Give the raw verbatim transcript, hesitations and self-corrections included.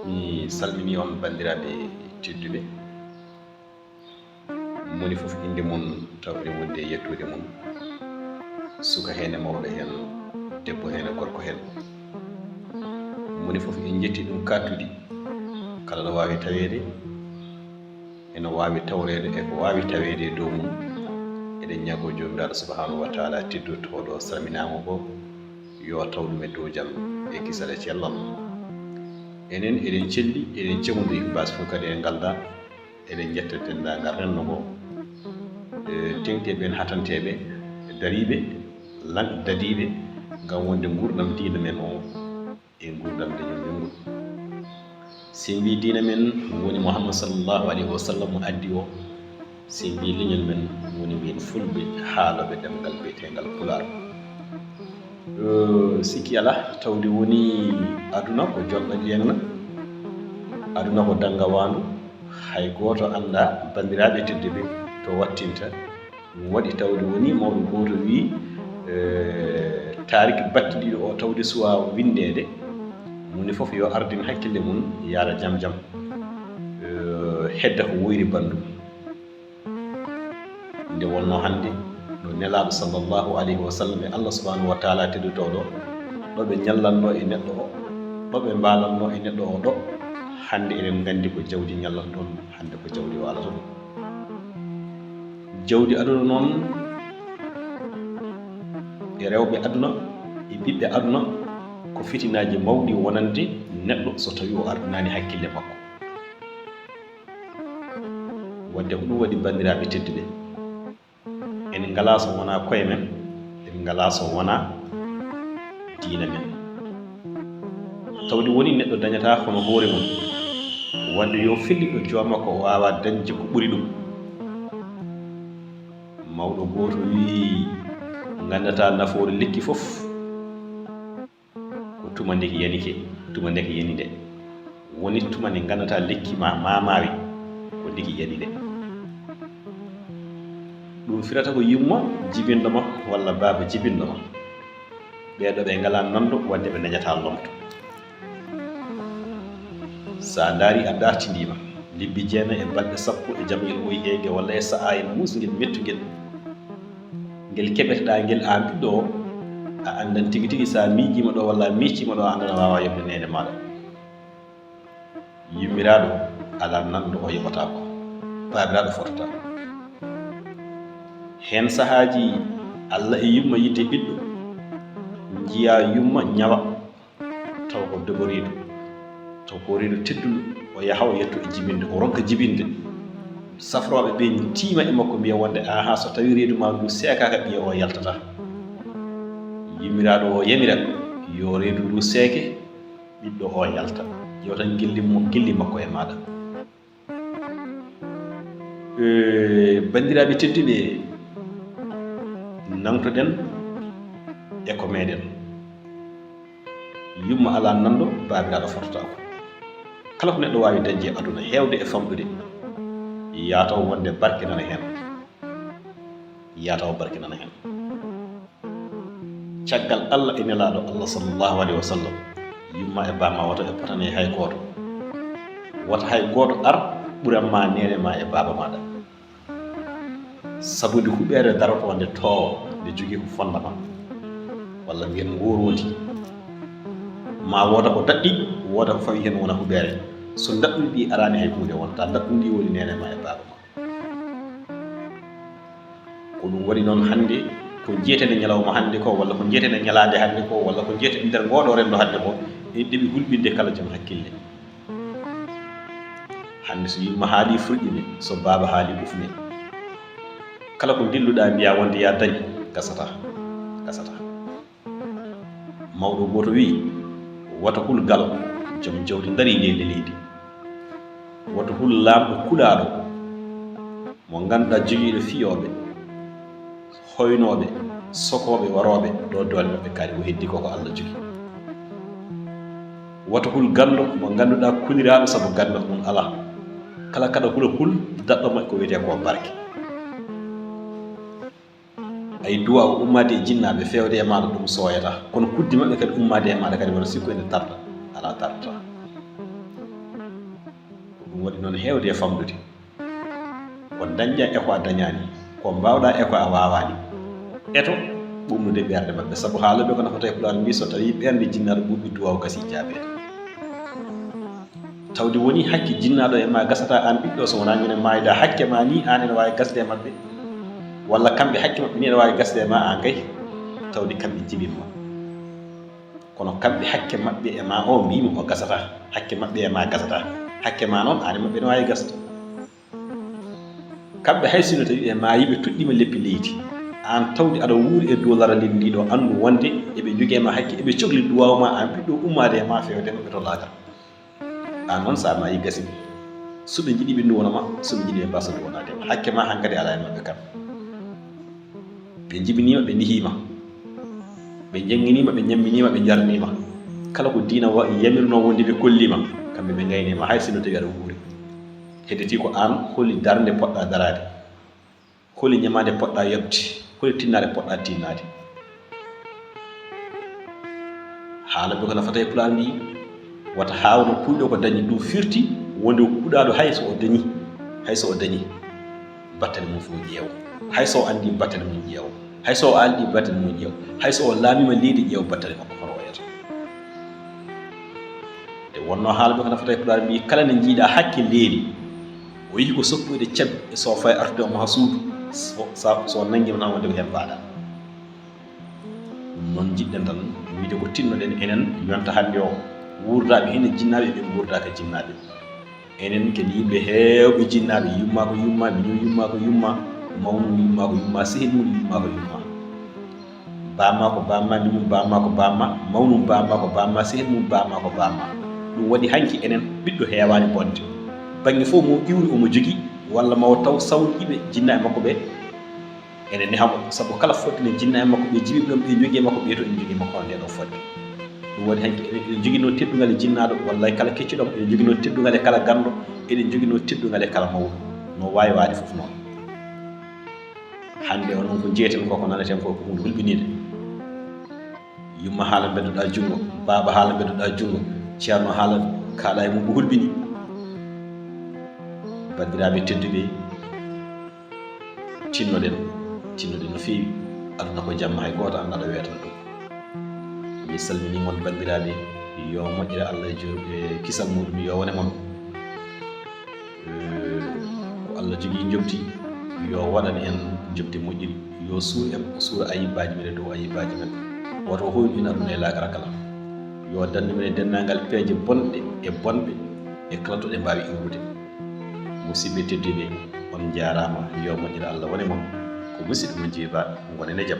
Mi salmini on, banndiraaɓe tedduɓe. Moni fof innde mum tawde wonde e yettude mum. Suka heen e mawɗo heen, debbo heen e gorko heen. Moni fof en njetti ɗum kattudi. Kala ɗo waawi taweede, ene waawi tawreede e ko waawi taweede e dow mum. Eɗen ñaagoo Joomiraaɗo Subhaanahu wa Taala teddotooɗo salminaama ko, yo taw ɗum e dow jam e kisal e cellal. Enen eɗen celli, eɗen cemodiri, baasi fof kadi e ngalda. Eɗen njetta denndaangal renndo ngo, e teŋteeɓe en, hatanteeɓe, dariiɓe, lan-, dadiiɓe, ngam wonde nguurndam diina men o e nguurndam leñol men ngol. Si en mbii diina men woni Muhammad sallallahu alayhi wa sallam mo addi o, si en mbii leñol men woni men fulɓe haalooɓe ɗemngal biyeteengal Pulaar. Eh, sikki alaa, tawde woni aduna ko jonɗo ƴeeŋna, aduna ko dannga waandu, hay gooto anndaa, banndiraaɓe tedduɓe, to wattinta. Ɗum waɗi tawde woni mawɗo gooto wii, eh, taariki battidiiɗo o tawde suwaa winndeede, moni fof yo ardin hakkille mum, yaara jam jam, eh, hedda ko woyri banndum. Nde wonnoo hannde no Nelaaɗo sallallahu alayhi wa sallam e Allah subhanahu wa taala teddotooɗo, ɗo ɓe ñallatnoo e neɗɗo o, ɗo ɓe mbaalatnoo e neɗɗo o ɗo, hannde eɗen nganndi ko jawdi ñallatnoo ɗum, hannde ko jawdi waalata ɗum. Jawdi aduna noon e rewɓe aduna e ɓiɓɓe aduna ko fitinaaji mawɗi wonande neɗɗo so tawii o ardinaani hakkille makko. Wadde ko ɗum waɗi, banndiraaɓe tedduɓe, en ngalaa so wonaa koye men, en ngalaa so wonaa diina men. Tawde woni neɗɗo dañataa hono hoore mum, wadde yo fillitɗo joom makko o waawaa dañde ko ɓuri ɗum. Mawɗo gooto wii, nganndataa nafoore lekki fof. Ko tuma ndeki yanike, tuma ndeke yani nde. Woni tuma nde nganndataa lekki ma maamaawi, ko ndeki yani nde. Ɗum firata ko yumma jibinɗo ma walla baaba jibinɗo ma. Ɓee ɗoo ɓe ngalaa nanndo, wadde ɓe ndañataa lomto. So a ndaarii, a dartindiima lebbi jeenayi e balɗe sappo e jamngel oyheege walla e sa'ayel muusngel mettungel, ngel keɓeteɗaa ngel, aan ɓiɗɗo o, a anndan tigi tigi, so a miijiima ɗo walla a miijiima ɗo, a anndan a waawaa yoɓde neene maaɗa. Yummiraaɗo alaa nanndo o yoɓataa ko, baabiraaɗo fotataa. Heen sahaaji, Alla e yumma yiɗde ɓiɗɗo, njiyaa yumma ñawa, taw ko dogoriiɗo, taw ko reedu tedduɗo, o yaha o yetto e jibinde, o ronka jibinde. Safrooɓe ɓe tiima e makko, mbiya wonde, "Aaha, so tawii reedu maa ndu seekaaka, ɓiya o yaltataa." Yummiraaɗo o yamira yo reedu ndu seeke, ɓiɗɗo o yalta, ƴeew tan gilli mo, gilli makko e maaɗa. Eh, banndiraaɓe tedduɓe, nangtoɗen e ko meɗen. Yumma alaa nanndo, baabiraaɗo fototaako. Kala ko neɗɗo waawi dañde e aduna, heewde e famɗude, yaa taw wonde barke nana heen. Yaa taw barke nana heen. Caggal Alla e Nelaaɗo Alla sallallahu alayhi wa sallam, yumma e baama wata ɓe potane hay gooto. Wata hay gooto ar ɓuran ma neene ma e baaba maaɗa. Sabu nde huɓeere daroto nde toowa, nde jogii ko fondama, walla mbiyen ngoroondi. Ma wooda ko daɗɗi, wooda ko fawi heen wona huɓeere. So ndaɗɗudi ndi araani hay huunde wonta, ndaɗɗudi ndi woni neene ma e baaba ma. Ko ɗum waɗi noon hannde, ko jeyeten e ñalawma hannde ko, walla ko jeyeten e ñalaande hannde ko, walla ko jeyeten e nder ngooɗo renndo hannde ko, en ɗeɓi hulɓinde kala joom hakkille. Hannde so yumma haali, fulɓine, so baaba haali, ɓufne. Kala ko dilluɗaa mbiyaa wonde yaa dañ, gasataa, gasataa. Mawɗo gooto wiyi, wata hul galo, joom jawdi darii nde leliidi. Wata hul laamɗo kulaaɗo, mo ngannduɗaa jogiiɗo fiyooɓe, hoynooɓe, sokooɓe, warooɓe, ɗo doole maɓɓe kaari, o heddi ko ko Alla jogii. Wata hul ganndo mo ngannduɗaa kuliraaɗo sabu ganndo mum alaa. Kala kaɗa hula hul daɗɗo maɓɓe ko wiyetee ko barke. Ay duwa o ummaade e jinnaaɓe feewde e maaɗa ɗum sooyataa. Kono kuddi maɓɓe kadi ummaade e maaɗa kadi wata sikku ene tarta. Alaa tartataa. Waɗi noon heewde e famɗude. Ko dañɗaa e ko a dañaani, ko mbaawɗaa e ko a waawaani. Eto ɓuuɓnude ɓeernde maɓɓe, sabu haalooɓe ko nafata e Pulaar mbii, so tawii ɓeernde jinnaaɗo ɓuuɓi, duwaaw gasii jaabeede. Tawde wonii hakke jinnaaɗo e maa gasataa aan ɓiɗɗo, so wonaa ngene maaydaa hakke maa nii, aan ene waawi gasde e maɓɓe, walla kamɓe hakke maɓɓe nii ene waawi gasde e maa aan kay, tawde kamɓe njibin ma. Kono kamɓe hakke maɓɓe e maa o mbii mi o gasataa, hakke maɓɓe e maa gasataa, hakke maa noon aan e maɓɓe ene waawi gasde. Kamɓe hay sinno tawii ɓe maayii, ɓe toɗɗii ma leppi leydi, aan tawde aɗa wuuri e dow laral leydi ndii ɗoo, anndu wonde eɓe njogii e maa hakke, eɓe cokli duwaaw maa aan ɓiɗɗo ummaade e maa feewde e maɓɓe to laagal. Aan noon so a maayii gasii, so ɓe njiɗii ɓe nduwano ma, so ɓe njiɗii ɓe mbaasa nduwanaade ma, hakke maa hankadi alaa e maɓɓe kam. Ɓe njibinii ma, ɓe ndihii ma, ɓe njannginii ma, ɓe ñamminii ma, ɓe njarnii ma. Kala ko diina wa- yamirnoo wonde ɓe kollii ma, kamɓe ɓe ngaynii ma hay sinno tawii aɗa wuuri. Hedditii ko aan, holi darnde poɗɗaa daraade, holi ñamaande poɗɗaa yoɓde, holi tinnaade poɗɗaa tinnaade. Haalooɓe ko nafata e Pulaar mbii, wata haaw no puuyɗo ko dañi, ɗum firti wonde o kuɗaaɗo hay so o dañi, hay so o dañi battane mum fof ƴeew, hay so o anndi battane mum ƴeew, hay so o alɗi battane mum ƴeew, hay so o laamiima leydi ƴeew battane makko hono o yata. Nde wonnoo haalooɓe ko nafata e Pulaar mbii, kala nde njiiɗaa hakke leeli, o yiyi ko soppoyde cabbi e so fayi artude omo haa suudu, so, so, so nanngiima tan wonde ko heen mbaaɗaa. Ɗum noon njiɗɗen tan wiide ko tinnoɗen enen yonta hannde o, wuurdaaɓe heen e jinnaaɓe, ɓe nguurdaaka jinnaaɓe. Enen ken yimɓe heewɓe jinnaaɓe, yumma ko yumma, miñum yumma ko yumma, mawnum yumma ko yumma, sehil mum yumma ko yumma. Bamma ko bamma, miñum bamma ko bamma, mawnum bamma ko bamma, sehil mum bamma ko bamma. Ɗum waɗi hanki enen ɓiɗɗo heewaani bonde. Bannge fof mo iwri omo jogii, walla ma o taw sawliiɓe jinnaaɓe makko ɓe ene neha mo, sabu kala fodde ne jinnaaɓe makko ɓe jibiɓe ɗon, ɓe njogii e makko ɓe to ene njogii e makko hono nde ɗo fodde. Ɗum waɗi hanki eɗen, eɗen njoginoo teddungal e jinnaaɗo, wallay kala keccuɗo am, eɗen njoginoo teddungal e kala ganndo, eɗen njoginoo teddungal e kala mawɗo, no waawi waade fof noon. Hannde o noon ko njeyeten ko, ko naneten ko, ko huunde hulɓiniinde. Yumma haala mbeddoɗaa junngo, baaba haala mbeddoɗaa junngo, ceerno haala kaalaa e mum ko hulɓinii. Banndiraaɓe tedduɓe, tinnoɗen, tinnoɗen no feewi. Aduna ko jamma, hay gooto anndaa ɗo weetan ɗum. Mi salminii mon banndiraaɓe, yo moƴƴere Allah e jo-, e kisal muɗum yo wone mon. Eh, ko Allah jogii njoɓdi, yo waɗan en njoɓdi moƴƴiri, yo suur en, o suura ayibbaaji men e dow ayibbaaji men. Woto o hoynu en aduna e laakara kala. Yo dandu men e denndaangal peeje bonɗe e bonɓe e kala to ɗe mbaawi iwrude. Musidɓe tedduɓe, on njaaraama, yo moƴƴere Allah wone mon. Ko musidɗo mon Jeeba, ngonen e jam.